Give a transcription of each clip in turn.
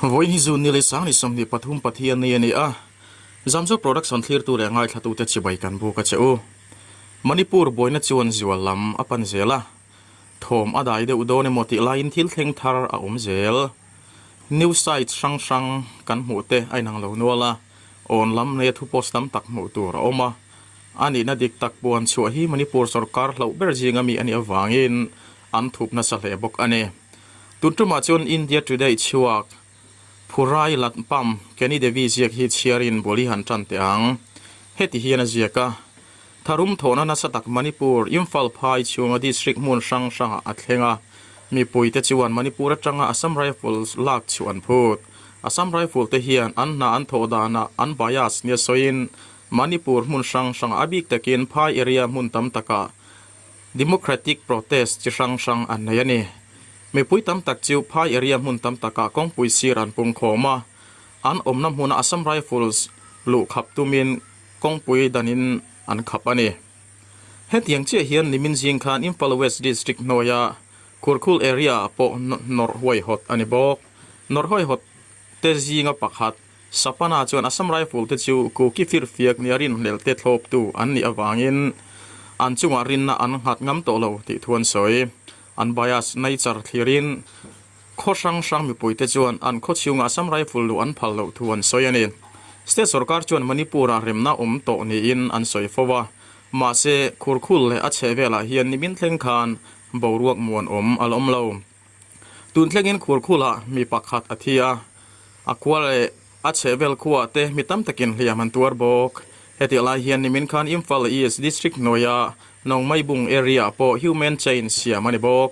Vawiin hi June ni leh sang ni 23 Pathian ni a ni a, Zamzo Production thlirtu leh ngaithlatute chibai kan buk a che u. Manipur buaina chuan zual lam a pan zel a, thawm a dai deuh dawn emaw tih laiin thil thleng thar a awm zel. News sites hrang hrang kan hmuh te a inang lo nual a, awn lam neia thu post tam tak hmuh tur a awm a. A nihna dik tak puan chhuah hi Manipur sorkar hlauh ber zinga mi a nih avangin an thup nasa hle bawk a ni. Tun tumah chuan India Today chhuak Phurai Latpam Kenny Devi ziak hi chhiarin bul hi han tan teh ang. Heti hian a ziak a, Tharum thawhna nasa tak Manipur, Imphal phai chhunga district hmun hrang hrangah a thleng a, mipuite chuan Manipur atanga Assam Rifles lak chhuah an phut. Assam Rifle te hian an hna an thawh danah an bias nia sawiin Manipur hmun hrang hrangah a bik takin phai area hmun tam takah Democratic protest chi hrang hrang an nei a ni. Mipui tam tak chu phai area hmun tam takah kawngpui sir an pung khawm a, an awmna hmuna Assam Rifles luh khap tumin kawngpui danin an khap a ni. Hetiang chiah hian nimin zing khan Imphal West District hnuaia Khurkhul area ah pawh nawrh huaihawt a ni bawk. Nawrh huaihawt te zinga pakhat Sapana chuan Assam Rifle te chu Kuki firfiak nia rinhlelh te thlawptu an nih avangin an chungah rinna an nghat ngam tawh lo tih thu an sawi. An bias nature thlirin khaw hrang hrang mipuite chuan an khaw chhungah Assam Rifle luh an phal loh thu an sawi a ni. State sorkar chuan Manipur-ah remna awm tawh niin an sawi fo a, mahse Khurkhul leh a chhehvelah hian nimin thleng khan boruak muanawm a la awm lo. Tun thlengin Khurkhul-ah mi pakhat a thi a, a khua leh a chhehvel khuaah te mi tam takin hliam an tuar bawk. Hetih lai hian nimin khan Imphal East District hnuaia Nongmaibung area-ah pawh human chain siam a ni bawk.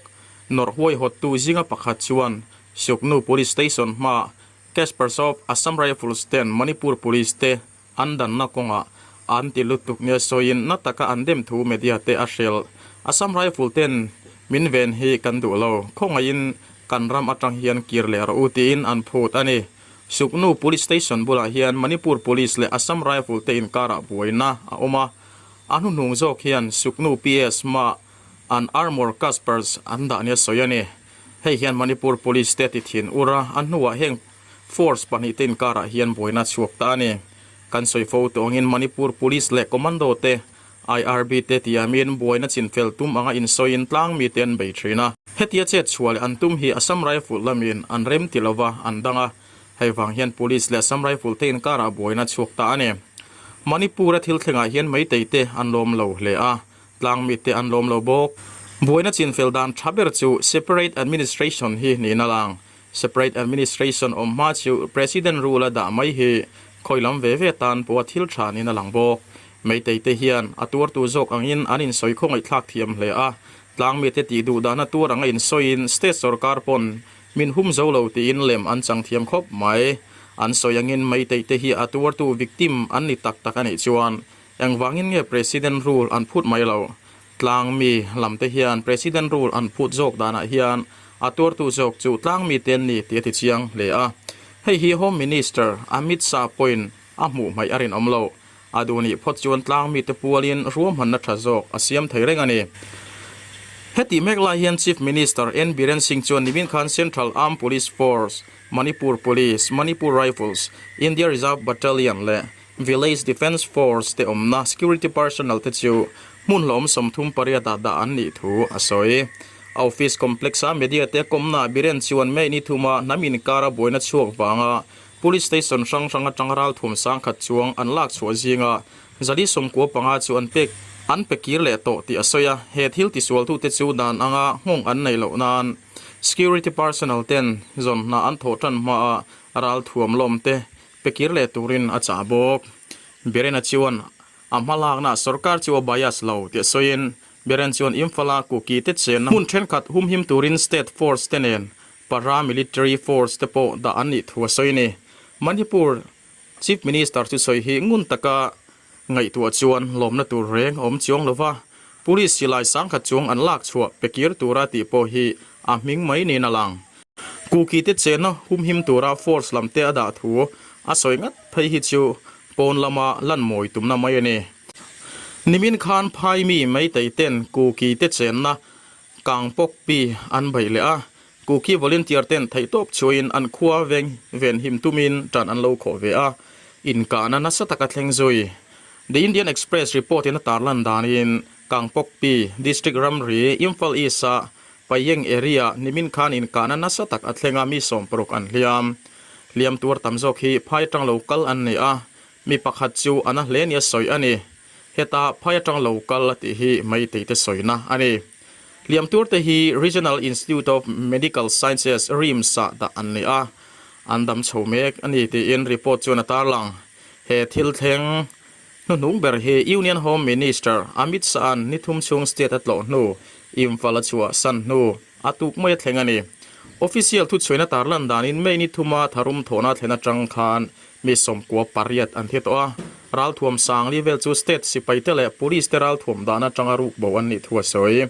Nawrh huaihawttu zinga pakhat chuan Suknu Police Station hmaah Caspers of Assam Rifles ten Manipur Police te An danna kawngah an ti lutuk nia sawiin na taka an dem thu media te a hrilh. Assam Rifle ten min ven hi kan duh lo, khawngaihin kan ram atang hian kir leh rawh u tiin an phut a ni. Suknu Police Station bulah hian Manipur Police leh Assam Rifle te inkarah buaina a awm a, a hnuhnung zawk hian Suknu PS hmaah an Armour Caspers an dah nia sawi a ni. Hei hian Manipur Police te ti thin ur a, a hnuah heng Force pahnihte inkarah hian buaina a chhuak ta a ni. Kan sawi fo tawh angin Manipur Police leh Commando te, IRB te tiamin buaina chinfel tum anga insawiin tlang mite an bei thin a. Hetia chet chhuah leh an tum hi Assam Rifle lamin an rem ti lova an dang a, hei vang hian Police leh Assam Rifle te inkarah buaina a chhuak ta a ni. Manipur-a thil thlengah hian Meitei te an lawm lo hle a, tlang mite an lawm lo bawk. Buaina chinfel dan tha ber chu Separate Administration hi niin a lang. Separate Administration awm hma chu President rule a dah mai hi khawi lam ve ve tan pawha thil tha niin a lang bawk. Meitei te hian a tuartu zawk angin an insawi khawngaihthlak thiam hle a, tlangmite tih duh dahna tuar anga insawiin state sorkar pawn min hum zo lo tiin lem an chang thiam khawp mai. An sawi angin Meitei te hi a tuartu victim an ni tak tak a nih chuan engvangin nge President rule an phut mai lo? Tlang mi lam te hian President rule an phut zawk danah hian a tuartu zawk chu tlang mi te an ni tih a ti chiang hle a. Hei hi Home Minister Amit Shah pawhin a hmuh hmaih a rinawm lo. A duh nih phawt chuan tlang mi te pualin ruahmanna tha zawk a siam thei reng a ni. Hetih mek lai hian Chief Minister N Biren Singh chuan nimin khan Central Armed Police Force, Manipur Police, Manipur Rifles, India Reserve Battalion leh Village Defence Force te awmna security personnel te chu hmun hlawm 38 ah dah an nih thu a sawi. A office complex a media te kawmna Biren chuan May ni thuma hnam inkara buaina chhuak vanga police station hrang hrang atanga ralthuam sangkhat chuang an lak chhuah zinga 195 chu an pek an pe kir leh tawh tih a sawi a. He thil tisualtute chu dan anga nghawng an neih loh nan security personnel ten zawn hna an thawh tan hmaa ralthuam lawm te Pe kir leh turin a chah bawk. Biren-a chuan a hma lakna sorkar chu a bias lo tih a sawiin Biren chuan Imphal-a Kuki te chenna hmun thenkhat humhim turin state force te nen paramilitary force te pawh dah an nih thu a sawi a ni. Manipur Chief Minister chu sawi hi ngun taka ngaihtuah chuan lawmna tur reng a awm chuang lo va, Police silai sangkhat chuang an lak chhuah pe kir tura tih pawh hi a hming mai niin a lang. Kuki te chenna humhim tura force lam te a dah thu a sawi ngat phei hi chu pawn lama lan mawi tumna mai a ni. Nimin khan Phaimi Meitei ten Kuki te chenna Kangpokpi an beih leh a. Kuki volunteer ten theihtawp chhuain an khua veng venhim tumin tan an lo khawh ve a, inkahna nasa taka thleng zui. The Indian Express report in a tarlan danin Kangpokpi district ramri Imphal East-a Payeng area nimin khan inkahna nasa tak a thleng a, mi 60 an hliam. Hliam tuar tam zawk hi phai atang lo kal an ni a, mi pakhat chu a na hle nia sawi a ni. Heta phai atang lo kal a tih hi Meitei te sawina a ni. Hliam tur te hi Regional Institute of Medical Sciences, RIMS, ah dah an ni a, an dam chho mek a ni tiin report chuan a tarlang. He thil thleng hnuhnung ber hi Union Home Minister Amit Shah-a'n ni thum chhung state a tlawh hnu, Imphal a chhuah san hnu a tuk mai a thleng a ni. Official thuchhuaina tarlan danin May ni thuma tharum thawhna thlen atang khan Mi 98 an thi tawh a, ralthuam sangli vel chu state sipaite leh police te ralthuam dan atanga ruk bo an nih thu a sawi.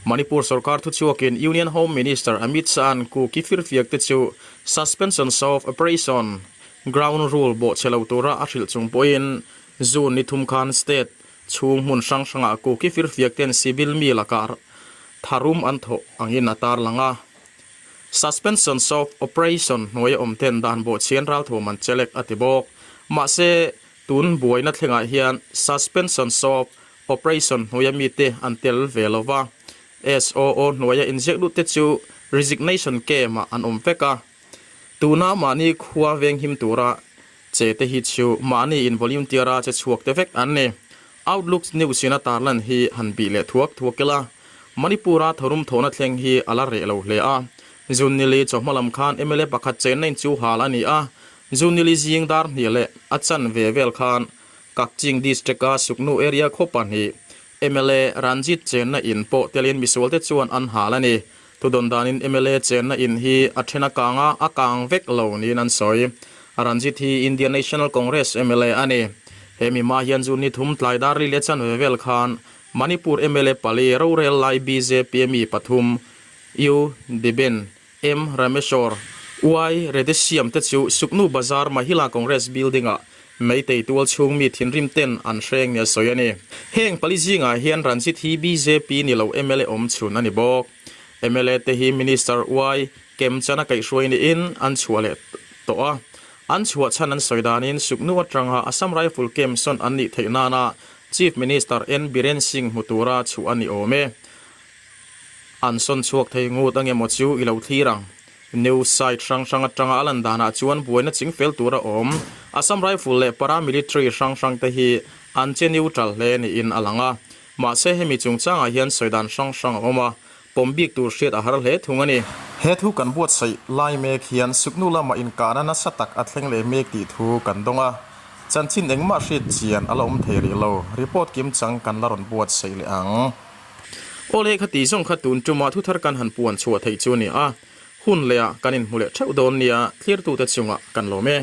Manipur sorkar thuchhuakin Union Home Minister Amit Shah-a'n Kuki firfiak te chu suspension of operation ground rule bawhchhe lo tura a hrilh chung pawhin June ni thum khan state chhung hmun hrang hrangah Kuki firfiak ten civil mi lakah tharum an thawh angin a tarlang a. Suspension of Operation hnuaia awm ten dan bawhchhian ralthuam an chelek a ti bawk. Mahse, tun buaina thlengah hian Suspension of Operation hnuaia mite an tel ve lo va, SOO hnuaia inziak lut te chu resignation camp-ah an awm vek a. Tuna mahni khua venghim tura che te hi chu mahni in volunteer-a che chhuak te vek an ni. Outlook News in a tarlan hi han bih leh thuak thuak ila, Manipur-a tharum thawhna thleng hi a la reh lo hle a. Zunili chawhma lam khan mla pakhat chenna in chu hal a ni a, Zunili zing dar hnih leh a chan ve vel khan Kakching District-a Suknu area khaw pahnih mla Ranjit chenna in pawh telin misualte chuan an hal a ni. Thudawn danin mla chenna in hi a then a kang a, a kang vek lo niin an sawi. Ranjit hi Indian National Congress mla a ni. He mima hian zu ni thum tlai dar li leh chanve vel khan Manipur mla pali rorel lai bjp mi pathum U Deben, M Rameshwar, Y Redesiam te chu Suknu Bazar Mahila Congress Building-ah Meitei tual chhung mi thinrim ten an hreng nia sawi a ni. Heng pali zingah hian Ranjit hi bjp ni lo mla awm chhun a ni bawk. Mla te hi Minister Y Kemchana kaihhruai niin an chhuah leh tawh a. An chhuah chhan an sawi danin Suknu atanga Assam Rifle camp sawn an nih theih nana Chief Minister N Biren Singh hmu tura chhuah a ni awm e. An sawn chhuak thei ngut ange maw chu i lo thlir ang. News site hrang hrang atanga a lan danah chuan buaina ching fel tur a awm. Assam Rifle leh paramilitary hrang hrang te hi an che neutral hle niin a lang a. Mahse hemi chungchangah hian sawi dan hrang hrang a awm a, pawm bik tur hriat a har hle thung a ni. He thu kan buatsaih lai mek hian Suknu lama inkahna nasa tak a thleng leh mek tih thu kan dawng a, chanchin engmah hriat chian a la awm thei rih lo. Report kimchang kan la rawn buatsaih leh ang. Awle kha tih zawng kha tun tumah thu thar kan han puan chhuah theih chu a ni a, hun lehah kan inhmu leh theuh dawn nia thlirtute chungah kan lawm e.